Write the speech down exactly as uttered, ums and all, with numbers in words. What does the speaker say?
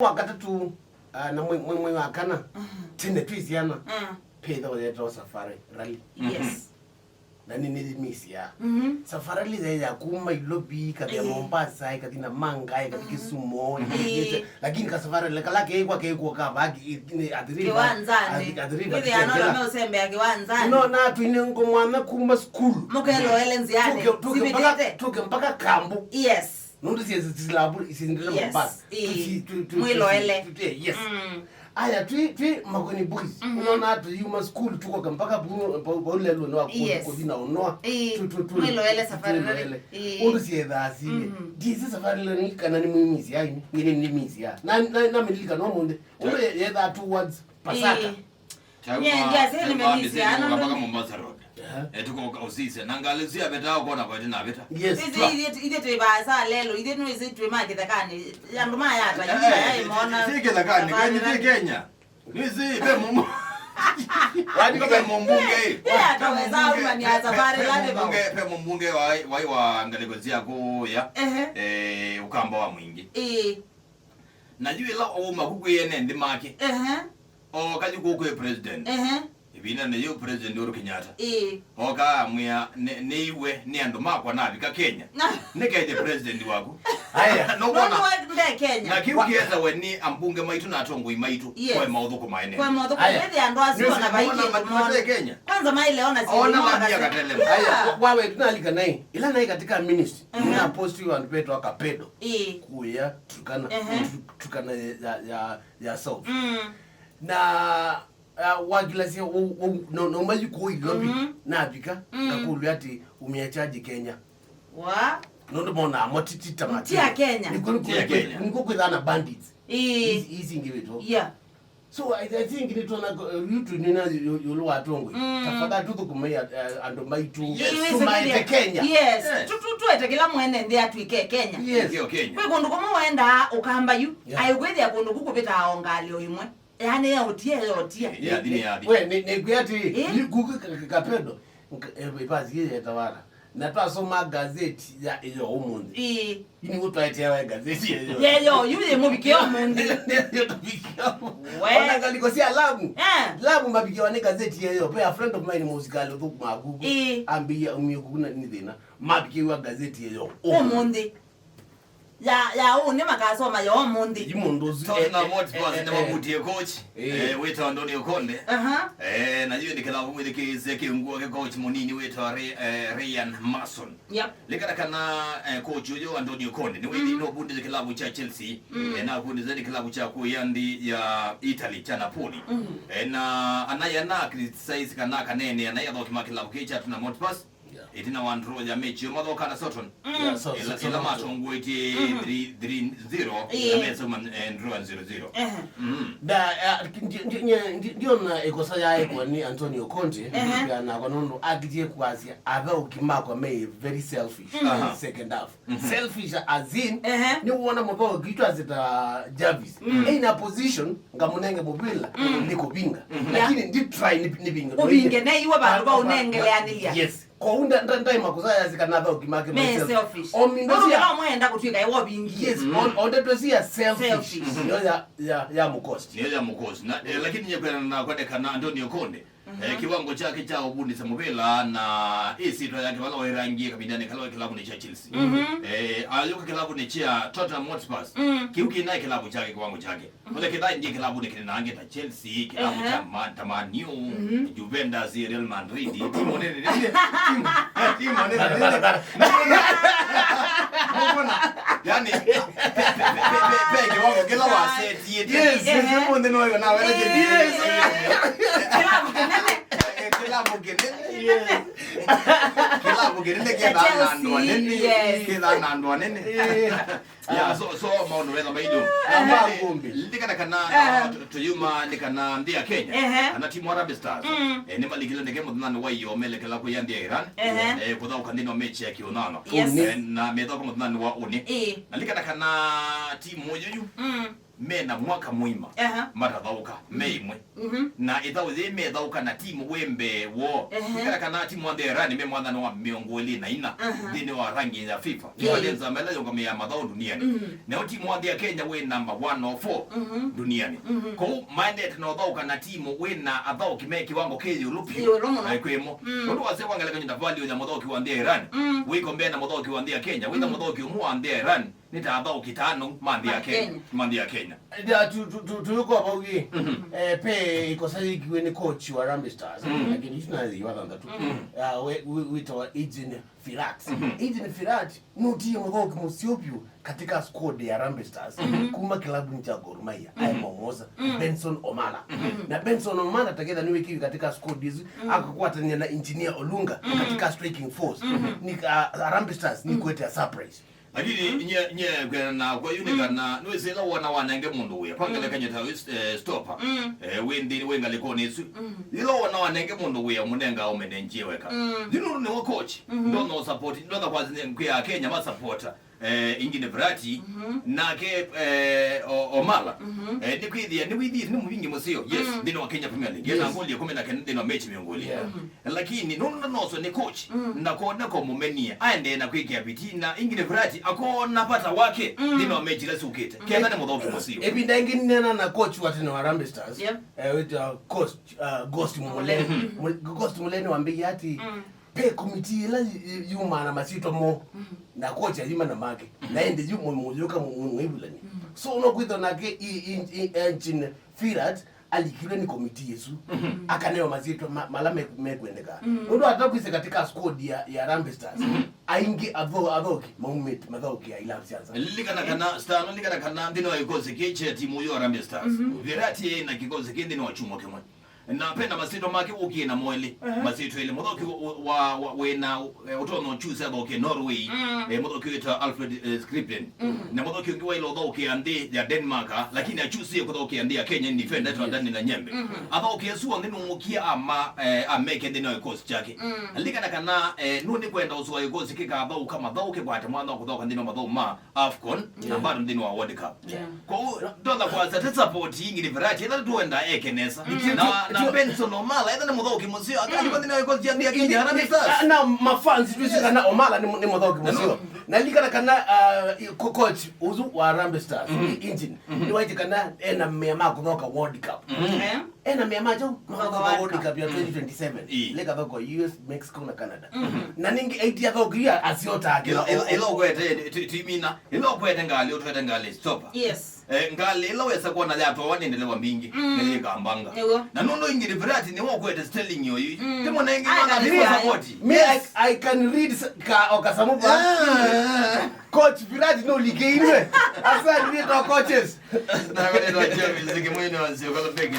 wa katatũ, ah, na mwei, mwei, mwei wa kana, tene twĩ syana, mm, pethĩwa yetawa Safari Rally. Yes. Na nĩ nĩyĩmĩsya. Mhm. Safari Rally yaĩ ya kuma Nairobi, ĩkathĩa Mombasa, ĩkathi Namanga, ĩkathi Kisumu, ĩkathi Kĩse-, lakini ka Safari Rally kala keĩkwa keĩkwa ka vaa ki-, ki-, athiri-, Kĩwanzanĩ. Athi-, athiri-, wĩthĩa nona meũsembea kĩwanzanĩ. No, na twĩne ngo mwana kuma school. Mũkeloele nzĩanĩ. Tũke, tũke mpaka, sivitĩte, tũke mpaka kambu. Yes. Nũndũ syĩ silabu isindile Mombasa. Ĩĩ. Tusi-, tu-, tu-, mwĩloele. Tusi-, tu-, yes. Mm. Aya, twĩ, twĩ Makoni Boys. Mhm. Ũnona tũyuma school, tũkoka mpaka vau, vau, vau lelũnĩ wa kũ-, yes, kũthi na ũnoa. Ĩĩ. Tu-, tu-, tu-, mwĩloele Safari Rally. Twĩloele. Ĩĩ. Ũndũ syethaa sili. Mhm. Ndiĩsĩ Safari Rally kana nĩ mwĩmĩsya, nĩ, nĩ, nĩ mĩsya. Na, na, na mĩlilikana ũmũnthĩ. Ũndũ ye-, yethaa towards Pasaka. Ĩĩ. Nye, ndyasya nĩmĩmĩsya, ana mpaka Mombasa Road. Aha. Eh, tũkoka ũsisya. Na ngalĩ syavetaa ũkona kwa ĩtina aveta. Yes. Ithyĩ, ithyĩ, ithyĩ twĩ vaasa lelo, ithyĩ nĩwĩsĩ twĩ ma kĩthekanĩ. Andũ mayata, eh, yuma yaĩ mona. Si kĩthekanĩ, Safari Rally. Kenya. Nĩsĩ, ve mũmũ-, ve mũmbunge, eh. Ve mũmbunge, ve mũmbunge wa, wa, wa ngalĩko sya kũya, ehe, eh, Ũkamba wa Mwingĩ. Ĩĩ. Na yu ĩla auma ku kwĩ ene nthĩ make. Ehe. Ooka yu kũu kwĩ president. Ehe. Ĩvindanĩ yĩu president Uhuru Kenyatta. Ĩĩ. Ooka amwĩa, "Nĩ-, nĩiwe nĩ andũ makwa navika Kenya." Nĩkethye president waku. Aya. Nũkwona? Nũndũ we nde Kenya. Na kĩu kĩetawe nĩ ambunge maitũ na atongoi maitũ. Yes. Kwa maũthũkũma ene. Kwa maũthũkũma. Aya. Ĩthĩ andũ asu ona vaingĩ mate Kenya. Kwanza maile ona si ona mami akatelema. Aya, wa-, wawe tunalika naye. Ila naye katika ministry. Ehe. Muna post yu andũ petwa Kapedo. Ĩĩ. Kuya Turkana. Ehe. Tu-, Turkana ya, ya, ya South. Mm. Na, uh, wakilasya wau, wau, no, no mayu kũu Nairobi, mhm, navika, mm, ngakũlw'a atĩ, "Umia charge Kenya." Wa? Nũndũ monaa mo ti, ti ta ma Kenya. Ti a Kenya. Nĩkw'o, nĩkw'o, nĩkw'o kwĩthaa na bandits. Ĩĩ. Hizi, hizi ingĩ wĩtũ. Yeah. So, I, I think nĩtwona, uh, yu twĩnena yu-, yu-, ĩũlũ wa atongoi. Mm. Tafadhali tũthũkũmei, uh, andũ maitũ. Yes. Tũmaete Kenya. Yes. Yes. Tu-, tu-, tuete kĩla mwene nthĩ atw'ĩke Kenya. Yes. Ndio Kenya. Kwĩ kũndũ kũmwe wendaa ũkamba yu, yeah, aĩ kwĩthĩa kũndũ kũ kũvĩtaa o ngalĩ o ĩmwe. Yaani, yaũtie, yotia. Yathi nĩ yathi. We, nĩ, nĩkwĩa atĩ, ĩ? Yu kuku ka-, ka-, Kapedo, nk-, eh, ĩvasi yĩ yetawala. Na twasoma gazeti ya ĩyo ũmũnthĩ. Ĩĩ. Yu nĩguo twaeteawa gazeti ya ĩyo. Yeyo, yu yĩ mũvikĩo ũmũnthĩ. Nĩ, nĩ, nĩ tũvikĩo. We. Ona ngalĩko sya Lamu. Eh. Lamu mavikĩwa nĩ gazeti ya ĩyo. Pe a friend of mine mũsikali ũthũkũmaa kuku. Ĩĩ. Ambĩie aumie kuku na nĩ thĩna. Mavikĩwa gazeti ya ĩyo. Ũmũnthĩ. Ya, ya ũũ nĩ makasoma yo ũmũnthĩ. Yu mũndũ ũsu, Tottenham eh, eh, Hotspurs eh, eh, nĩmamutie coach, eh, eh, wĩtawa Antonio Conte. Aha. Eh, na yu nĩ kĩlavu mwĩthĩkĩĩsya kĩungu wake coach mũnini wĩtawa Ray-, eh, Ryan Mason. Yep. Likana kana, eh, coach ũyũ Antonio Conte nĩwĩthi, mhm, nũvundĩsye kĩlavu kya Chelsea, mm, eh, na vundĩsye nĩ kĩlavu kya kũya nthĩ ya Italy kya Napoli. Mhm. Eh, na anaye ana criticize kana kanene anaye athoki ma kĩlavu kĩĩ kya Tottenham Hotspurs. Yeah. Ĩtina wa draw ya mechi yo mathoka na Soton. Mm. Yeah, so, ĩla, so, ĩla so, matongoetye, mhm, three, three zero, yeah, na mesauma, eh, draw ya zero zero. Ehe. Mm. Na, eh, ndi-, ndi-, ndi-, ndi-, ndiona ĩkosa yaekwa nĩ Antonio Conte, ehe, ya nakwa nũndũ akitie kwasya athaũki makwa me very selfish, mhm, aha, second half. Mhm. Selfish as in, ehe, nĩ wona mũthaũki witũ aseta Jarvis. Mm. Ena position, ngamũnenge mũvĩla, mm, nĩ kũvinga. Mhm. Yeah. Lakini ndi try nĩ, nĩ vinga. Ũvinge, ne iwe vandũ va ũnengeleanĩlya. Yes. Kwoou nda-, nda-, ndaĩ makosa yasika na athaũki make me selfish. Nũndũ kĩla ũmwe enda kũtw'ĩka ewe ũvingie. Yes, mm, o-, o ndeto ĩsu ya selfish. Selfish. Nĩyo ya, ya, ya mũkosti. Nĩyo ya mũkosti. Na, eh, lakini nye kwenda na kwendekana Antonio Conte. Mhm. Eh, kĩwango kyake kya ũvundĩsya mũvĩla na ĩsyĩtwa yake vala wairangie kavindanĩ kala waĩ kĩlavunĩ kya Chelsea. Mhm. Eh, ayũka kĩlavunĩ kya Tottenham Hotspurs. Mm. Kĩu kĩnaĩ kĩlavu kyake, kĩwango kyake. Ole kĩthaĩ ndiĩ kĩlavunĩ kĩnenange ta Chelsea, kĩlavu, ehe, kya Man, ta Man U, mhm, Juventus, Real Madrid, timu nene nene, timu, timu nene nene. Mũkona? Yani, pe, pe, pe, pe, pe, pe kĩwango kĩla wasetie. Yes, yes, ehe, mũndũ no yo na wena. Yes. Kĩlavu kĩnene. Eh, kĩlavu kĩnene. Yes. Kĩlavu kĩnene kĩthaa na andũ anene. Yes. Kĩthaa na andũ anene. Eh. Yeah, so, so maũndũ metha maitũ. Amba ngũmbi. Lilikana kana, eh, tu-, tuyuma nĩ kana nthĩ ya Kenya, ehe, kana timu Harambee Stars, mm, eh, nĩmalikile ndeke mũthenyanĩ wa ĩyoo melekela kũya nthĩ ya Iran, ehe, eh, kũthaũka nthĩnĩ wa mechi ya kĩũnano. Yes. Eh, na methaũka mũthenyanĩ wa ũnĩ. Ĩĩ. Na lilikana kana timu ũyũ yu, mm, mena mwaka mũima Aha. matathaũka, me imwe. Mhm. Na ĩthaũ yĩĩ methaũka na timu wĩ mbee woo. Ehe. Nĩkana kana timu wa nthĩ ya Iran me mwathani wa mĩongo ĩlĩ na ina Aha. nthĩnĩ wa ranking ya fifa. Ĩĩ. Fifa nĩ nzama ĩla yũngamĩaa mathaũ nduniani. Mhm. Nao timu wa nthĩ ya Kenya wĩ namba one oh four Mhm. nduniani. Mhm. Kwoou maendete na ũthaũka na timu wĩ na athaũki me kĩwango kĩ ĩũlũ vyũ Ĩũlũ mũno. eh, kwĩ mo. Mm. Nũndũ wasya kwa ngelekany'o ta value ya mũthaũki wa nthĩ ya Iran, Mm. wĩko mbee na mũthaũki wa nthĩ ya Kenya, wĩtha Mm. mũthaũki ũmwe wa nthĩ ya Iran, nĩ ta athaũki tano ma nthĩ ya Ma Kenya, Kenya. ma nthĩ ya Kenya. Ya, tu- tu- tu- tulikwa vau ĩ. Mhm. Eh, pe ikosa yikiwe nĩ coach wa Harambee Stars, Mhm. lakini isu nathi wa thantatu. Mhm. Ah, we- we- wĩtawa Eugene Firat. Mhm. Eugene Firat nũtie mũthaũki mũseo vyũ katika squad ya Harambee Stars Mhm. kuma kilabuni cha Gor Mahia, Mhm. aĩ Momosa, Mhm. Benson Omala. Mhm. Na Benson Omala taketha nĩwĩkiwe katika squad isu, Mhm. akakwatania na Engineer Olunga Mhm. katika striking force. Mhm. Ni uh, Harambee Stars ni Mhm. kwete a surprise. Lakini nye nye kwena kwa yu nĩ kana nĩwĩsĩ ĩla wona wanenge mũndũ wĩa kwa ngelekany'o ta wĩ eh, stopper Mm. eh, wĩ nthĩnĩ wĩ ngalĩkonĩ ĩsu. Mm. Ĩla wona wanenge mũndũ wĩa mũnenga ũmene njie weka. Mm. Yu nũndũ nĩwe coach. Mhm. Ndona support, ndona kwa kwĩa Kenya ma supporter eh, Eugene Firat Mhm. nake eh, O- Omala. Mhm. Eh, nĩkwĩthĩa nĩwĩthĩĩtwe nĩ mũvingi mũseo, yes, Mm. nthĩnĩ wa Kenya Premier League. Yes. Ena ngoli ĩkũmi na kenda nthĩnĩ wa mechi mĩongo ĩlĩ. Yeah. Mhm. Lakini nũndũ ndanozwa nĩ coach, Mm. ndakona kũmũmenie, aendee na kwĩkĩa vitina, Eugene Firat akona vata wake Mm. nthĩnĩ wa mechi ila syũkĩte. Mm. Ketha nĩ mũthaũki mũseo. Ĩvinda ĩngĩ nĩneena na coach wa tene wa Harambee Stars, Yep. eh, wĩtawa Ghost, uh, Ghost Mulee. Mm. Mu- Ghost Mulee nĩwambĩie ati Mm. pe komiti ĩla yu- yu- yumaa na masyĩtwa moo, Mm. na coach ayuma na make, na ĩndĩ yu mũ- mũyũka mũ- mũ- mwĩvulani. Mm. So no kwĩthwa nake i- i- i- Eugene Firat alikilwe nĩ komiti ĩsu, Mhm. akanewa masyĩtwa ma- mala me- mekwendeka. Mhm. Nũndũ atakwĩsĩ katika squad ya, ya Harambee Stars, Mhm. aingĩ atho- athoki maumĩte mathaũkĩa ila sya nza. Lilikana kana, Stano, lilikana kana nthĩnĩ wa kĩkosi kĩ kya timu yo Harambee Stars, Mhm. Firat ena kĩkosi kĩ nthĩnĩ wa kyumwa kĩmwe. Na pena masyĩtwa make ũkie na moelĩ. Aha. Masyĩtwa elĩ. Mũthaũki wa, wa, wa, wĩna eh, ũtonya ũchusi athaũkie Norway, Mm. eh, mũthaũki wĩtawa Alfred eh, Skripin. Mm. Na mũthaũki ũngĩ waĩle ũthaũkĩa nthĩ ya Denmark, ah, lakini achusie kũthaũkĩa nthĩ ya Kenya nĩ defender etwa Yes. Daniel Anyembe. Mm-hmm. Athaũki asu onthe nũmũkie ama eh, ameke nthĩnĩ wa kĩkosi kyake. Mm. Lilikana kana eh, nũ nĩ kwenda ũsũa kĩkosi kĩkathaũka mathaũ kĩkwate mwana wa kũthaũka nthĩnĩ wa mathaũ ma AFCON, na Yeah. bado nthĩnĩ wa World Cup. Yeah. Kwoou ndona kwasya ti support Eugene Firat, ĩla tũenda eke nesa. Mm. Na, na Benson Omala, ĩla nĩ mũthaũki mũseo, akali kwa nthĩnĩ wa kĩkosi kya nthĩ ya Kenya Harambee Stars. Na mafans twĩsĩ kana Omala nĩ nĩ mũthaũki Na mũseo. no- Na lilikana kana uh, co- coach ũsu wa Harambee Stars, Mhm. Eugene, Mhm. nĩwaĩtye kana ena mea ma kũthaũka World Cup. Mhm. Eh? Ena mea ma kyaũ? Kũthaũka World Cup ya twenty twenty-seven. Ĩĩ. Leka thoko U S, Mexico na Canada. Mhm. Na ningĩ aiti athaũkĩa asiota Ĩla- ĩla- ĩla ũkwete, ti- timina. Ĩla ũkwete ngalĩ, ũtwete ngalĩ stopper. Yes. Eh, ngalĩ ĩla wesa kuona yatwawa nĩ ndeleva mbingĩ, Mm. nĩyĩkambanga. Nĩw'o. Na nũndũ Eugene Firat nĩwe ũkwete Sterling oyu. Mm. Ti mũnenge Ai, mana kabisa. Nĩwe support. Me, I, Yes. I can read s- ka, o kasamu ba. Ah. Coach Firat no like inwe. Asa ndio coaches. Na kwa ndio James kimwene wa Nzio kwa beki na